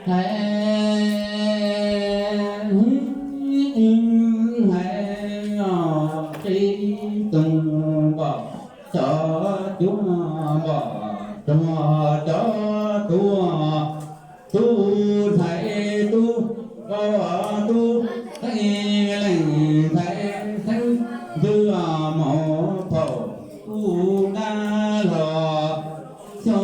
Hais, hais, tib tug npog cov cuab npog rog cov tuaj, tub ntxhais tub npog tub, leej ntxhais xeeb ntxwg maum phaum tub dab laug. Xyoo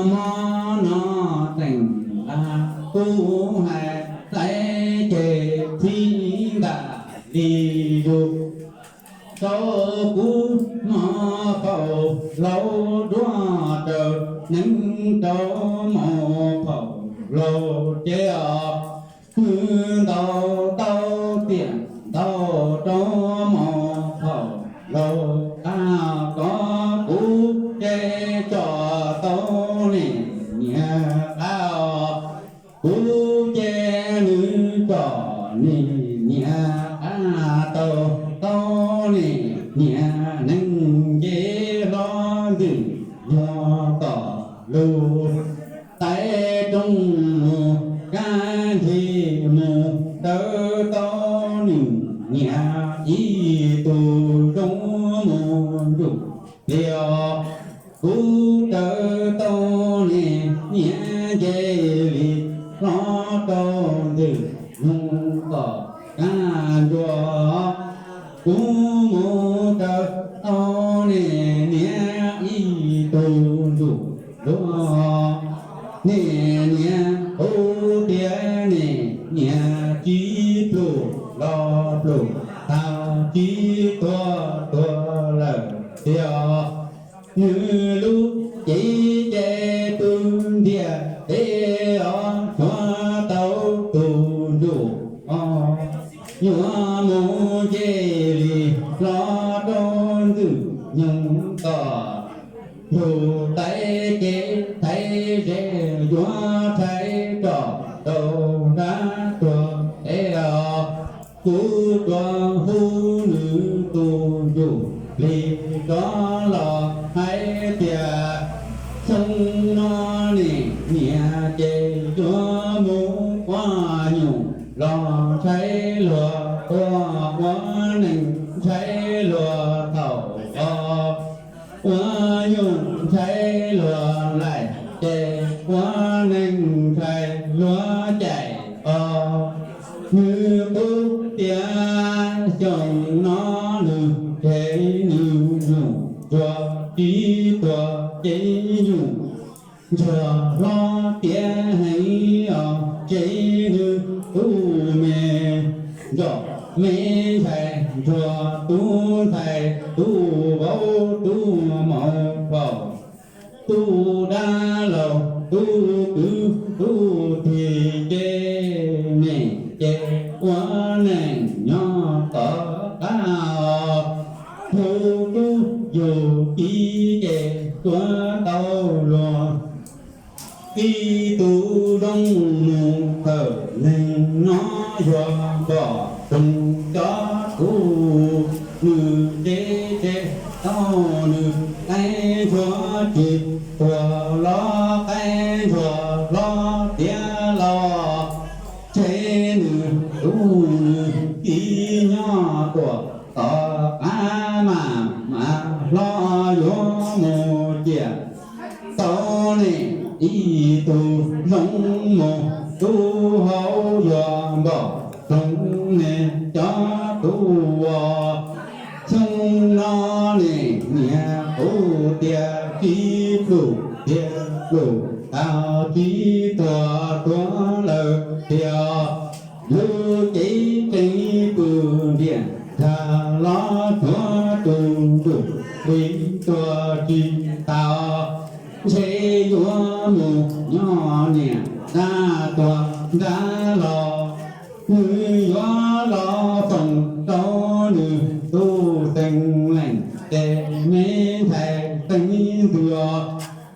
hmo no teem nqa kuv hais txais ceg txhib ntam li yus rau kuv hmo phaum laus duab raws neeb rau maum phaum laus ces os, nws ntaus tau tiam ntau rau maum phaum laus qab, kov kuv ces tsom tau niam niam qab os. Kuv ces nws tsom niam niam qab tau, tau niam niam neeg nce hlo ntws nyuag tom lug tais rooj mus, kab nthis mus raws tau nws niam ib tug zoo mus nruj tiag. Kuv raws tau niam niam nce li hlob rau ntws nug tom kab nruas. Kuv mus raws tau niam niam ib tug ntsuj luag, niam niam kuv tias niam niam tsis pluj los pluj tag, tsis tuag tuag lawm tiag. Nws lub cev ces pw ntiaj teb os, xyuas tau tus ntsuj os, yuav mus nce li hlob rau ntxwg nyoog tom lug tais kev thaiv ze, yuav thaiv rov rau nrab tuag teb os. Kuv tsuas hu nws tus ntsuj plig rov los hais tias, xyoo no niam niam ces yuav mus ua nyuj los ntshai luag tuag, ua neeg ntshai luag thaum os. Ua nyuj ntshai luag laim ces ua neeg ntshai luag caim os. Nws kuj tias xyoo no nws ces nws nyuj ntsuag tsis tuag ces nyuj ntsuag hlob tiav heev os, ces nws tub me ntsuag me ntxhais ntsuag, tub ntxhais tub vauv tub maum phaum, tub dab laug tub kwv tub tij ces, nej ces ua neej nyob tom qab os. Yus tub yus kiv ces tuav tau luag, ib tug zoo mus thawm neeg no yog npoj toog cov tub, nws tsev tsev tau nws qaib ntsuag tsis tuag los qaib ntsuag hlob tiav los, ces nws tub nws kiv nyob tuaj tom qab mas mas hlob yuav mus ciam tau nej ib tug zoo mus tub hauv yog npoj toog nej cov tub os. Xyoo no nej niam kuv tias tsis pluj tiag pluj tag, tsis tuag tuag lawm tiag. Lub cev tseem pw ntiaj tag los tuav tus ntsuj plig tuag tsis tau, ntshe yuav mus nyob niam dab tuag nrad los, nws yuav los foom rau nws tus xeeb leej ces me ntxhais xeeb ntxwg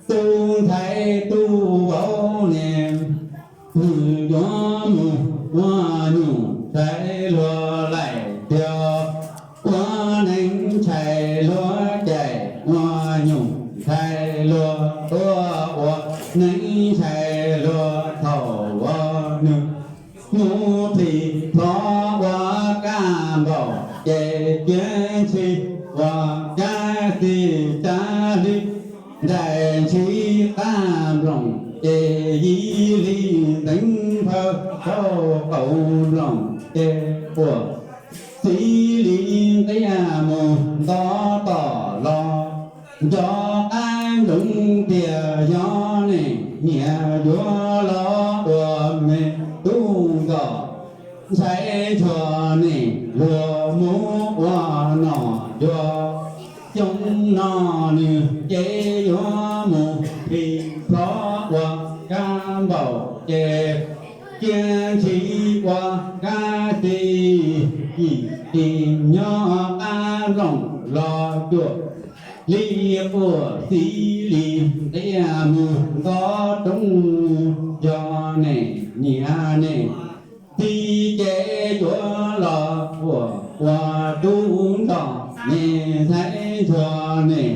tub ntxhais tub vauv ne, nws yuav mus ua nyuj ntxhais luag laim tiag, ua neev ntxhais luag cais, ua nyuj ntxhais luag tuaj, ua neev ntxhais luag thaum uas nws mus plhis plhov ua kab npaum ces cia ntshis ua kab xis tag li ntais ntshis qab nploos ces yim li nteev nphaw rau qaum nploos ces puas xib li nqia mus ntov tom los nco qab ntsoov tias yog nej niam yuav los ua me tub nkaus ntxhais ntshua nej luag mus ua nom yuav xyoo no nws ces yuav mus plhis plhov ua kab npaum ces cia ntshis ua kab xis yim tis nyob qab nploos los cuam li puas xib li nqia mus ntov roob yog nej niam nej txiv ces yuav los ua ua tub nrog nej ntxhais ntshua nej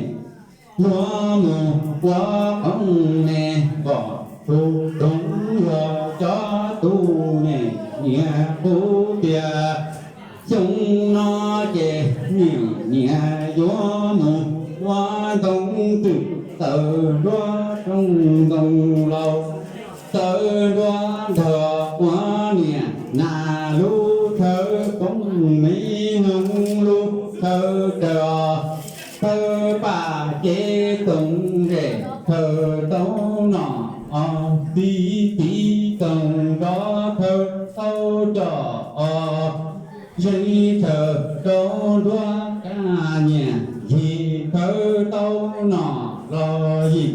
luag mus ua qoob nej npom tug roov yog cov tub nej niam qhuav tias xyoo no ces nej niam yuav mus ua ntoo twm tawm nruab rooj ntoo laus tawm nruab nrag ua niam nas lub thawv poob me noog lub thawv raws os thawv pam ces toom zem thawv tau nom os txiv txiv toom nrov thawv tau coj os zeeg thawv rau nruab kab nyiam yig thawv tau nom los yim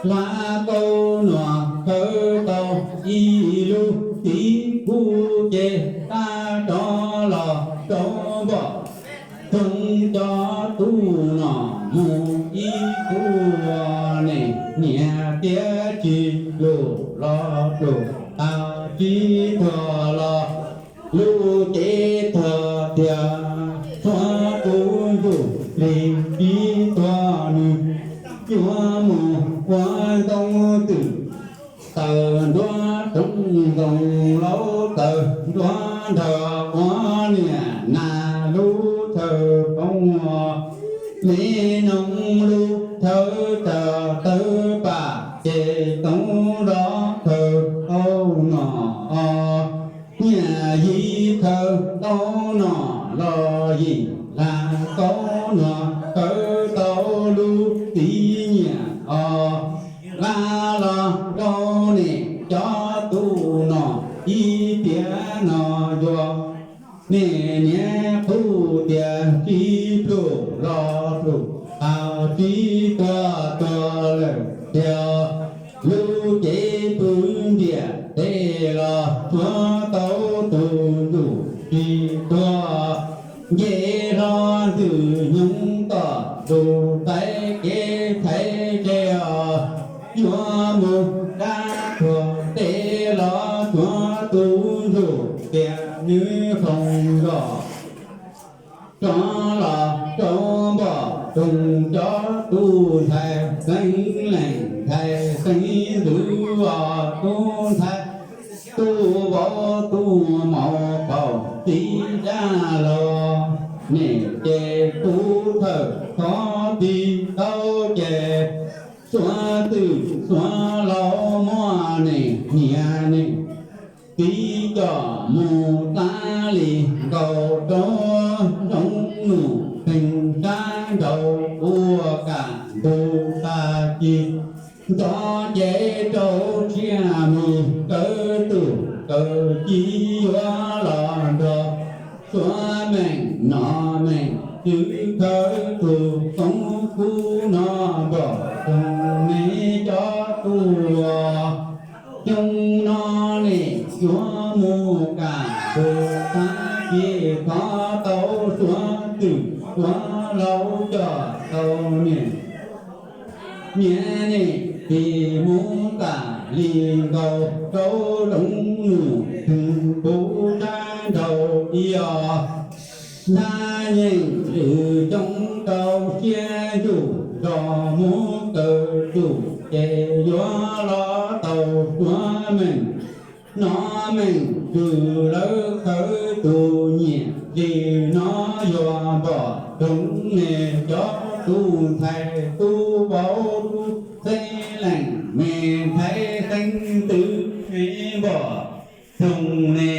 hla tau nom thawv tau ib lub txiv kuj ces tab rov los rau npom roog cov tub nom mus ib tug nej niam tiav tsis pluj los pluj tas tsis tuag los lub cev tuag tiag txhua tus ntsuj plig tsis tuag nws yuav mus ua ntoo twm tawm nruab rooj ntoo laus tawm nruab nrag ua niam nas lub thawv poob me noog lub thawv raws tawv pam ces toom zov thawv tau nom os nyiam yig thawv tau nom los yim hla tau nom thawv tau lub txiv nyiam os nqa los rau nej cov tub nom ib tiam no yuav nej niam qhuav tias tsis pluj los pluj tas tsis tuag tuag lawm tiag lub cev pw ntiam teb los tsuav tau tus ntsuj tsis tuag nce hlo ntxwg nyoog tom tus qaib kev txhais hle os yuav mus rab thuam teb los tsuav tus ntsuj tias nws foom zos rov los rau npom roog cov tub ntxhais xeeb leej ntxhais xeeb ntxwv os tub ntxhais tub vauv tub maum paum txiv dab laug nej ces pub thawm thov tsis tau ces xuav twm xuav laus muab nej niam nej txiv coj mus txav li nkaus rau zoov num pheej sab nraud ua kam ntug tag kis nrov ces rau siab mus kawg tus kawg ci yuav los nrog xuav meej nom meej tswv khawv tus toob kub no npom roog nej cov tub os xyoo no nej yuav mus kam tus txav kis thov tau xuav twm xuav laus coj tau nej Niam nej tsis mus kam li nkaus rau zoov nus twg puv sab nraud ib os. Nab nyeej lwm coob rau siab ntsum nrog muab kaw tsum ces yuav los tau suav meej. Nov meej txwm lawv qhawv tus nyiam li no yuav npom roog ne cov tub ntxhais tub vauv tub xeeb leej me ntxhais xeeb ntxwv ne npom roog ne